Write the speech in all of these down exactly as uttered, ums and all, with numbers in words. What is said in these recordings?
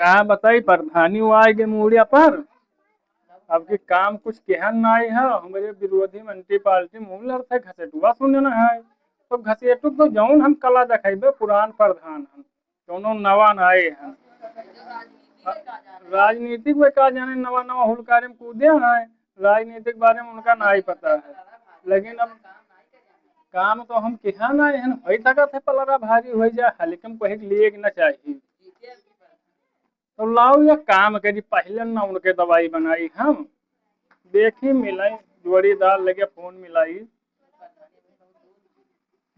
का बताई, प्रधानी वो आए गे मूड़िया पर। अब के काम कुछ केहन नाई है, हमरे विरोधी मंत्री पार्टी मुँह लड़ते घसेटुआ सुने न है। तो घसेटु तो जौन हम कला देखेबे, पुरान प्रधान हम, कौनो नवा नाई है। राजनीतिक में का जाने, नवा नवा हुलकारे में कूदे हैं, राजनीतिक बारे में उनका नाई पता है। लेकिन अब काम तो हम किसान आए हैं, होई सकत है पलरा भारी होई जाए, हल्के में कहे के लिए कि ना चाहिए। तो लाओ, ये काम करी, पहले ना उनके दवाई बनाई हम। देखी, मिलाई, जोड़ीदार लगे फोन मिलाई।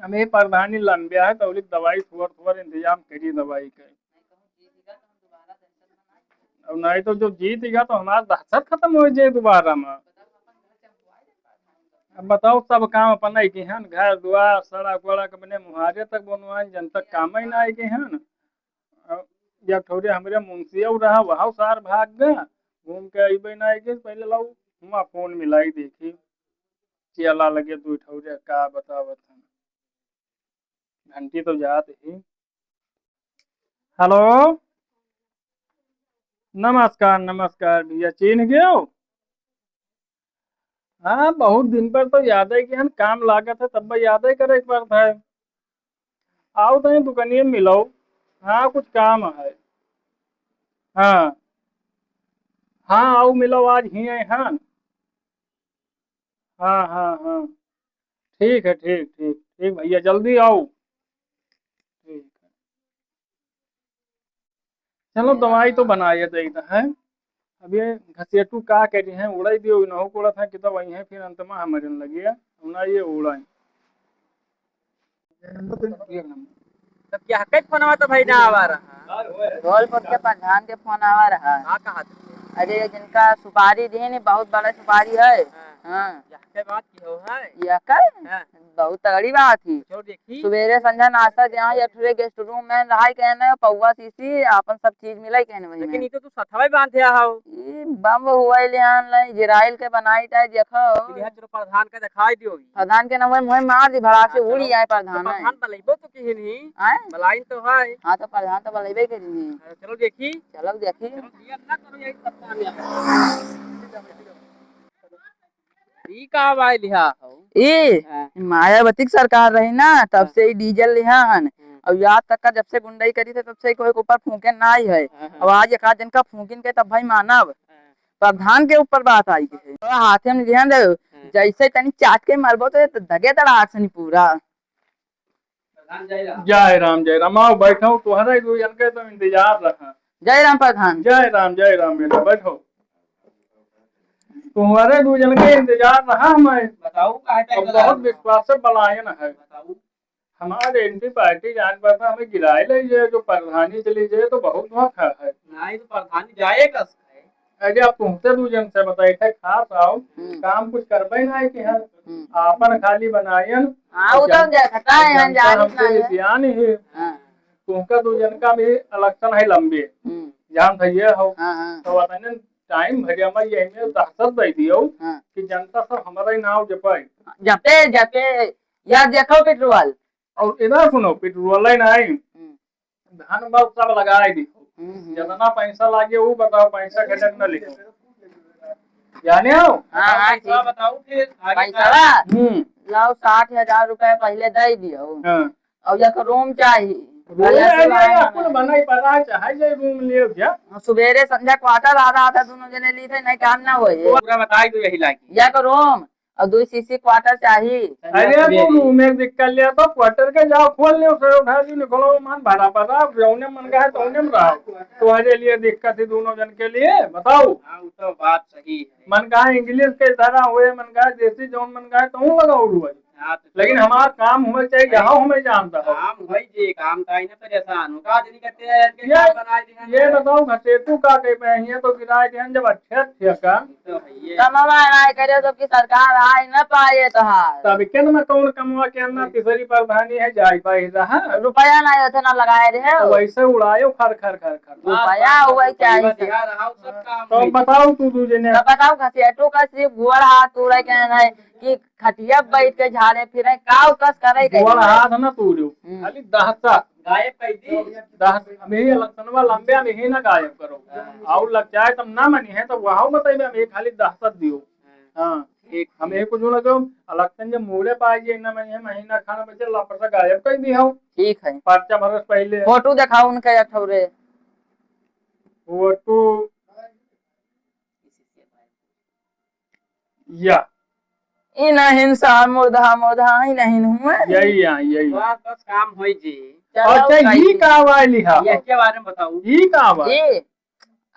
हम ये प्रधानी लंबे है, तो उलिक दवाई थोड़ थोड़ इंतजाम करी दवाई के। अब नहीं तो जो जीत गया तो हमारा दहशत खत्म हो जाए दोबारा में। अब बताओ, सब काम अपन आई के हन, घर दुआर, सड़क वड़क, अपने मुहारे तक बनवाए, जन तक काम ही ना आई के हन। अब या ठौरे हमरे मुंशी और रहा, वहाँ सार भाग गया, घूम के अइबे ना आई के, पहले लाओ हुआ फोन मिलाई देखी, चियला लगे दू ठौरे का बतावत हन। घंटी तो जात ही। हेलो, नमस्कार, नमस्कार भैया, चिन्ह गयो? हाँ, बहुत दिन पर तो याद है कि हम काम लागत है, तब याद है करे एक बार था। आओ तो दुकानिए में मिलो। हाँ, कुछ काम है। हाँ, हाँ, आओ मिलो, आज ही है। हाँ, हाँ, हाँ, हाँ। ठीक है, ठीक, ठीक, ठीक भैया, जल्दी आओ। ठीक है। चलो, दवाई तो बनाए देइत है। अब ये घसेटू का करी हैं, उड़ाई दियो, इनहू को उड़त हैं कि तो वही है, फिर अंत में हमारे लगिए, उना ये उड़ाई। तब क्या है, कई फोनवा तो भाई ना आवा रहा। ढोलपुर के प्रधान के फोन आवा रहा। का कहा था? अरे, जिनका सुपारी दी नी, बहुत बड़ा सुपारी है। हाँ। हाँ। यह के बात की हो है? यह का? हाँ। बहुत तगड़ी बात ही। चलो देखी। सुबेरे संझा नाश्ता दिया, या फिर गेस्ट रूम में रहाई कहने, पौवा सीसी, आपन सब चीज मिलाई कहने वही लेकिन में। ई तो तू सथवा ही बांधे आओ। ई बम हुआ ले आन लाई, जिराइल के बनाई टाई देखो। लेकिन यहाँ चलो प्रधान का दिखाई दियो। प्रधान के नंबर मुहे मार दी, भड़ाक से हाँ, उड़ी चलो। आए प्रधान तो है। प्रधान बलैबो तो किहिन ही। आए? बलाइन तो है। हाँ, तो प्रधान तो बलैबे करी ही। हाँ, चलो देखी। चलो देखी। चलो दिया ना करो यही सब काम यहाँ। ई का बाय लिहा हो? ई हाँ। मायावती की सरकार रही ना, तब हाँ। से ई डीजल लिहा हन। हाँ। और याद तक का जब से गुंडई करी थे, तब से कोई के ऊपर फूंके ना आई है। हाँ, हाँ। और आज एक आध दिन का फूंकिन के तब भाई मानव। हाँ। प्रधान के ऊपर बात आई है। तो हाथे में लिहा दे, हाँ। जैसे तनी चाट के मरबो तो ये तो दगे तड़ा आग से नहीं पूरा। जय राम, जय राम। आओ, बैठो, तोहरे दू जन के तो इंतजार रहा। जय राम प्रधान। जय राम, जय राम बेटा, बैठो। तुम्हारे दू जन के इंतजार रहा हमें। बताओ, काहे अब टाइम बहुत लगा? विश्वास से बलायन है। बताओ। हमारे एंटी पार्टी जान पर हमें गिराए ले, ये जो प्रधानी चली जाए तो बहुत धोखा है। नहीं, तो प्रधानी जाए कस है? अरे, अब तुमसे दू जन से बताई थे, खास आओ, हम्म। काम कुछ करबे ना है कि हम हम्म। आपन खाली बनायन, हाँ, और वो तो जनता, देखता है, हम जनता जानत हमसे नहीं है। रिसियान ही। हाँ। तुमका दू जन का भी इलेक्शन है लंबे, हम्म। जान भैया हो, हाँ, हाँ। तो वतने टाइम भरिया में यही में दहशत दे दियो हाँ। कि जनता सब हमारा ही नाव जपाई। जपे, जपे, या देखो पेट्रोल। और इधर सुनो, पेट्रोल ही नहीं, हम्म। धन बल सब लगाए दी। हम्म, हम्म। जितना पैसा लागे वो बताओ, पैसा घटक न लिखो। जाने हो? हाँ, हाँ, पैसा ठीक। बताओ फिर आगे पैसा का? बा? हम्म। लाओ, साठ हजार रुपया पहले दे दियो। हाँ। और एक रूम चाहिए। रूम भले है से ना, लाए अपन हमें। बनाई पता है, चाहे जे रूम लियो क्या? हाँ, सुबेरे संझा क्वार्टर आ रहा था, दोनों जने ली थे, नहीं काम ना होए। पूरा बताई दो यही लागी। एक रूम और दो सीसी क्वार्टर चाहिए। अरे, तो रूम एक दिक्कत लिया तो क्वार्टर के जाओ, खोल ले, उसे उठा दी, निकलो, मान भाड़ा पर रहो, जौने मन का है, तौने में रहो। तुम्हारे लिए दिक्कत है दोनों जन के लिए, बताओ। हाँ, वो तो बात सही है। मन कहा इंग्लिश के तरह हुए, मन कहा देसी जौन मन कहा, तौन लगाओ रुआ। हाँ, तो लेकिन चलो। हमारा काम हुआ चाहिए, यहाँ हमें जानता है। काम हुआ जे, काम का ही ना परेशान हो। का जनी कहते हैं, इनके ये, काम बना दी। ये बताओ, घसेटू का कही पे हैं, ये तो गिराए दिहन जब अच्छे अच्छे का। तो है ये। कमवा ना करे तो की सरकार आए ना पाए तोहार। तब के न मैं कौन कमवा के अंदर तीसरी प्रधानी है, जाई पाई रहा। रुपया ना होते ना लगाए रहे। तो वैसे उड़ायो खर खर खर खर। रुपया हुआ ही चाहिए। दिया रहा, सब काम तो हुई। बताओ तू दू जने। तो बताओ घसेटू का सिर्फ गोड़ हाथ तोड़े के है कि खटिया बैठ के झाड़े फिरे, का उकस करे के गोड़ है? हाथ ना तोड़ो, हम्म। खाली दहशत। गायब कर दी। दहस-, हम यही इलेक्शनवा लंबे हम यही ना गायब करो। हाँ। और लग जाए तब ना मनी है, तब वहाँ बताइए हम एक खाली दहशत दियो। हाँ। हाँ। ठीक। हम यही कुछ ना करो, इलेक्शन जब मूड़े पाए जी, ना मनी है, महीना खाना बचे, लापता गायब कर दी हो। ठीक है। पर्चा भरस पहले। फोटो दिखाओ उनका या ठौरे। फोटो या। ई नहीं सा मुर्धा मुर्धा ही नहीं हुए। यही यहाँ, यही। बस, बस काम होई जी। चलो, अच्छा, भाई। ई का वाली है? ये के बारे में बताओ। ई का वाली? ई,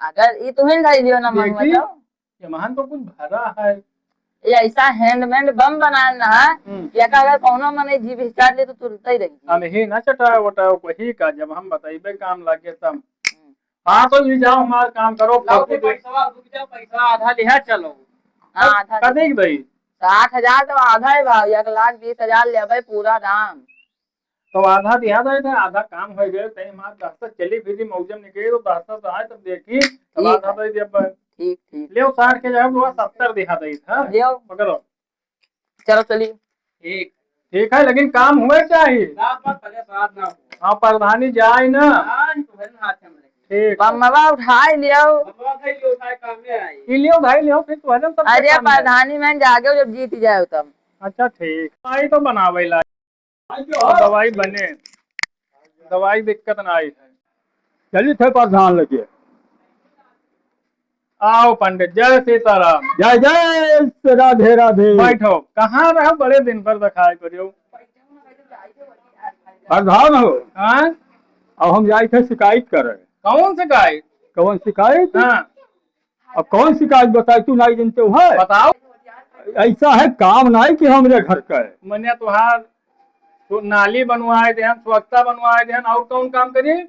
अगर ई तुहिन धई लियो ना, मन देखी, बताओ। ये महान तो कुछ भरा है। ये ऐसा हैंड मैंड बम बनाए ना है हम्म। कि एका अगर कौनो मने जीभ चाट ले तो तुरते ही रही। हम ही ना चटाए वटाए वही का, जब हम बताइबे काम लागे तब। हम्म। हाँ, तो ये जाओ, हमार काम करो, लाओ, फोटो दे। पैसा, रुक जाओ, पैसा आधा लिहा, चलो। हाँ, आधा कब दे। देख दई? साठ हजार तो आधा है भाई, एक लाख बीस हजार लेबे पूरा दाम। तो आधा दिहा दई था, आधा काम हो गए, तई हमार दस तक चली फिरी, मौजम निकली, तो दस तक आए, तब देखी, तब ठीक आधा है। दे दिया पर। ठीक, ठीक। लेओ, साठ के जाओ, तो सत्तर दिहा दई था। लेओ। पकड़ो। चलो चली। ठीक। ठीक है, लेकिन काम हुए चाहिए। ना, मत परेशान ना हो। हाँ, प्रधानी जाए ना। हाँ, तो है ना, हाथ में लगे। ठीक है। बम्बवा उठाए लियो। बम्बवा उठाए लियो, उठाए काम में आई। ई लियो, भाई लियो, फिर तो है ना, सब अरे, काम में। प्रधानी में जागे जब जीत जाए तब। अच्छा, ठीक। आई तो बनावे ला। दवाई बने, दवाई दिक्कत ना आई है। चलित है प्रधान लगे। आओ पंडित, जय सीताराम। जय जय राधे राधे। बैठो, कहाँ रहो, बड़े दिन पर दिखाई पड़ियो। प्रधान हो। हाँ? अब हम जाइत है शिकायत करे। कौन शिकायत? कौन शिकायत? हाँ। अब कौन शिकायत बताई, तू नहीं जानते हो है? बताओ। ऐसा है काम नहीं कि हमरे घर का है। मने तुहार तो नाली बनवाए देहन, स्वच्छता बनवाए देहन, और कौन काम करी?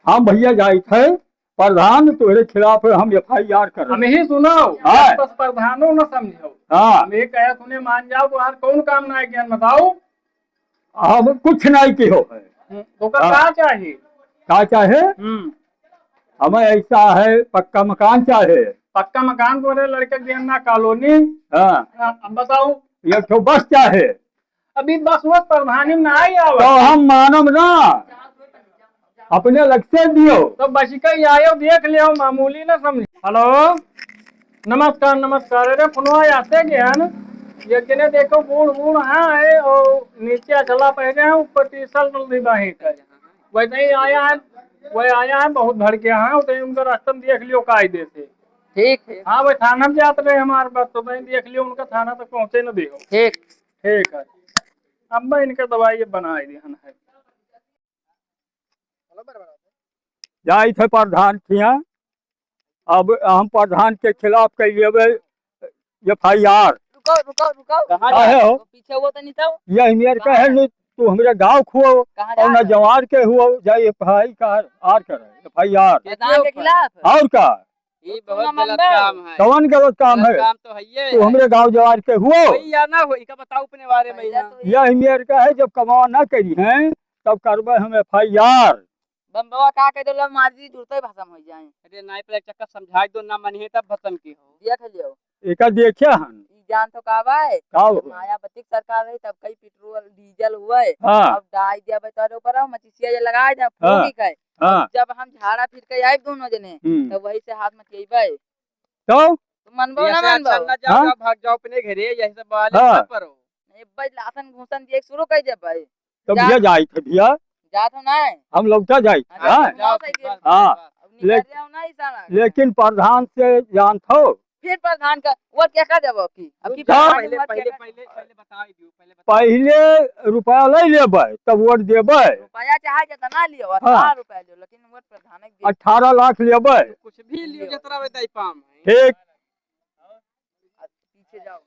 हम भैया जाइत है, प्रधान तोहरे खिलाफ हम एफ आई आर कर हम रहे। ही सुनाओ, हाँ। बस प्रधानो न समझो। हाँ। हम ये कहे सुने मान जाओ, तुहार कौन काम ना है, ज्ञान बताओ। हम कुछ नहीं किहो है। हम्म, तो का, हाँ। का चाही? का चाहे? हम्म। हमें ऐसा है, पक्का मकान चाहे। पक्का मकान तोरे लड़के के देना कॉलोनी। हाँ। हाँ, अब बताओ। एक ठो बस चाहे। अभी बस वो प्रधानी में ना आई आवत। तो हम मानम ना। अपने लग से दियो। तो बस का ही आयो, देख लियो, मामूली ना समझ। हेलो। नमस्कार, नमस्कार। अरे, फोनवा आते के है ना, ये किने देखो, बूढ़, बूढ़ हैं, और नीचे अचला पहने हैं, ऊपर टी शर्ट भी बाही का। वैसे ही आया है, वही आया है, बहुत भड़के हैं, तो उनका रास्ता में देख लियो, कायदे से। ठीक है। हाँ, वही थाना में जात रहे हमारे पास, तो वही देख लियो, उनका थाना तक पहुँचे न दियो। ठीक। ठीक है। अब मैं इनका दवाई बनाए दिहन है। जाइत है प्रधान किहाँ, अब हम प्रधान के खिलाफ कइ लेबे एफ आई आर। रुको, रुको, रुको। कहाँ काहे जा हो? वो पीछे हुआ तो नहीं था वो? यही मेर कहाँ कहे है? नहीं, तू हमरे गाँव खुओ कहाँ जा और ना रहे हो? जवार के हुओ, जा एफ आई आर करे, एफ आई आर। प्रधान के खिलाफ? और का? ये तो बहुत ना गलत मानबे। काम है। कौन गलत काम गलत है? काम तो है ये तू है। हमरे गाँव जवार के हुओ? वही या ना हो, इका बताओ अपने बारे में पहले यहाँ। तो ये यही मेर कहे, जब कमावा ना करी हैं, तब करबे हम एफ आई आर। बम्बवा का कह देला, मार दी, जुड़ते भसम हो जाए। अरे नाई, पहले चक्कर समझाई दो, ना मनिहे तब भसम की हो। देख लियो। एका देखे हन। ई जान तो का बाय? का हो? मायावती की सरकार रही तब कई पेट्रोल, डीजल हुए। हाँ। अब डाई दिया बे तोरे ऊपर, अब मचिसिया ये लगाए दे, हाँ। फूंकी के। हाँ। जब हम झाड़ा फिर के आए दोनों जने, हम्म। तब वही से हाथ मचियाई बे। तो? तो मनबो ये ना से अच्छा मनबो? ना जाओ, हाँ? आप भाग जाओ अपने घरे, यही सब वाले हाँ। ना परो। नहीं, भाई लासन घूसन दिए शुरू कर दे भाई। तो जा। भैया जाइत है भैया। जात हो ना है? हम लौटा जाइत है, अरे, हाँ? तुम जाओ, सही बस, हाँ। बस, बस। अब निकल ले-, जाओ ना इस साला। लेकिन प्रधान से जानत हो? फिर प्रधान का वोट क्या कर देबो? अब की, अब की रुक जाओ, प्रधान पहले, वोट पहले, क्या कर पहले, पहले बताई दियो, पहले बताई दियो। पहले रुपया ले लेबै, तब वोट देबै। रुपया चाहे जितना लियो, हाँ। अठारह रुपया लियो, लेकिन वोट प्रधान के दे। अठारह लाख लेबै। कुछ भी लियो, जितना बताई पाम है। ठीक। पीछे जाओ।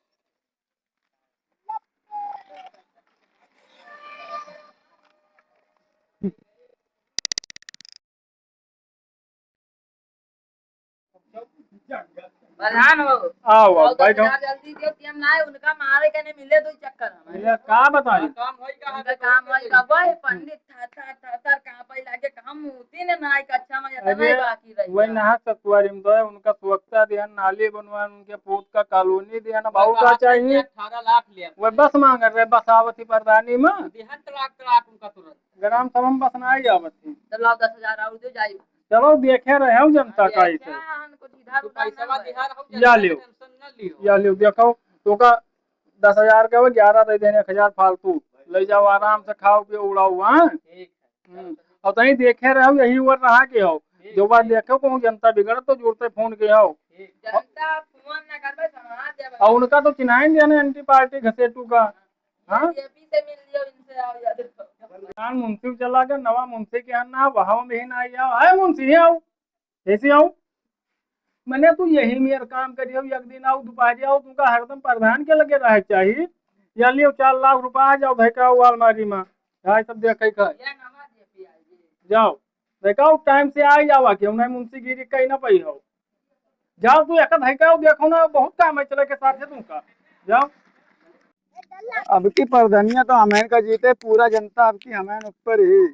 प्रधान हो। आओ, आओ, आओ, तो बैठो। इतना जल्दी दियो, टीएम ना आए, उनका मारे के नहीं मिले, दो चक्कर हमारे। भैया, का बताई? काम होई का? उनका काम होई का? वही पंडित था, था, था, था, कहाँ पे लागे, कहाँ मूर्ति ने ना आए, कच्छा में इतना अरे, ही बाकी रही वही है। नहा ससुआरी में तो है, उनका सुअक रस्ता दिहन, नाली बनवान, उनके पूत का कॉलोनी दिहन, अब और का चाहिए? अठारह लाख लिया। वह बस मांग रहे, बस आवत ही प्रधानी में। दिहन तलाक, तलाक उनका तुरंत। ग्राम सभा में बस ना आई आवत ही। चलो, दस हजार और दे जाई। चलो, देखे रहे हो जनता हाँ, का ये ऐसे। क्या है, इनको सीधा तो उधार पैसा ना दिहा रहो, या लियो। टेंशन ना लियो। या लियो, देखो, तो का दस हजार के हो, ग्यारह दे देने, एक हजार फालतू। ले जाओ, आराम से खाओ, पियो, उड़ाओ, हाँ? ठीक है। हम्म। और तहीं देखे रहो, यही उम्र रहा के हो। ठीक, जो बात ठीक। देखो, कहूँ जनता बिगड़त तो जुड़ते फोन के हो। ठीक। जनता फोन ना करबे, समाज जब और उनका तो चिन्हाई दिया ना एंटी पार्टी घसेटू का। हाँ? बीजेपी से मिल लियो, इनसे आओ, या देखो। प्रधान मुंशी चला गया, नवा मुंशी के यहाँ ना, वहाँ में ही ना आओ। आए मुंशी, आओ। कैसे आओ? मने तू यही मेर काम करियो, एक दिन आओ, दोपहर आओ, तुमका हरदम प्रधान के लगे रहे चाहिए। या लियो चार लाख रुपया, आ जाओ, धइका हो अलमारी में। ढाई सब देखे का। जाओ, धइका हो, टाइम से आ जावा, क्यों नहीं मुंशीगिरी कहीं ना पाई हो। जाओ, तू एक धइका हो, देखो ना, बहुत काम है चले के साथ है तुमका। जाओ। अब की प्रधानिया तो हमें का जीते, पूरा जनता अब की हमें ऊपर ही।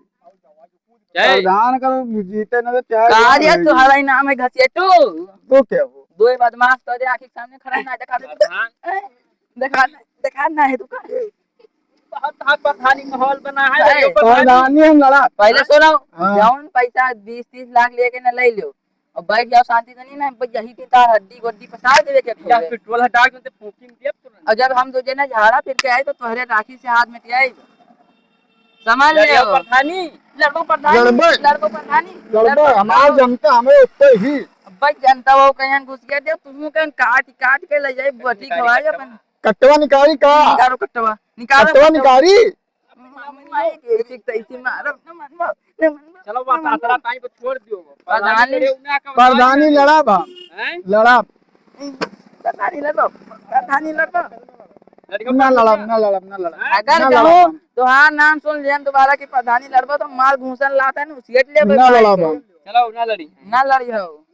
जय। प्रधान का तो जीते ना तो चाहे का जो रे, है। तुम्हारा ही नाम है घसेटू? तो क्या हो? दो ही बदमाश तो दे आँखी के सामने खड़ा ना दिखा दे। प्रधान। ए, दिखा, दिखा ना है तू का। बहुत, बहुत प्रधानी माहौल बना है, है। ये प्रधानी। प्रधानी हम लड़ा। पहले सुनो, हाँ। जौन पैसा बीस तीस लाख लेके ना ले लो, अब बैठ जाओ शांति से, नहीं ना, बस यही तीन तार हड्डी गोड्डी पसार देवे के या खोले। पेट्रोल हटा के उनसे फूकिंग दिया तुरंत। और जब हम दो जने झाड़ा फिर के आए तो तोहरे राखी से हाथ मिट जाए। समझ ले हो। प्रधानी। लड़बो प्रधानी, लड़बो। लड़बो प्रधानी, लड़बो लड़बो हमार प्रधानी। जनता हमें उत्ते ही। अब भाई जनता वो कहीं घुस गया, देख तुम कहीं काट, काट के ले जाए, बोटी खवाए अपन। कटवा निकारी का? निकालो कटवा, निकालो कटवा कटवा। निकारी? माई के एक एक तैसी मारब, न मनबो, न मनबो, चलो, न बस मनबो। अतरा टाइम पे छोड़ दियो। प्रधानी, प्रधानी लड़े उन्हें का प्रधानी लड़ाब हम। हैं? लड़ाब। प्रधानी लड़बो, प्रधानी लड़बो। लड़ियो ना लड़ब, ना लड़ब, ना लड़ब। हैं? अगर ना कहूँ लड़ब हम। तोहार नाम सुन लियन दोबारा कि प्रधानी लड़बो तो मार घूसन लात है न, उसियट लेबे ना भाई लड़ब के। हम। चलो, ना लड़ी। ना लड़ी हो।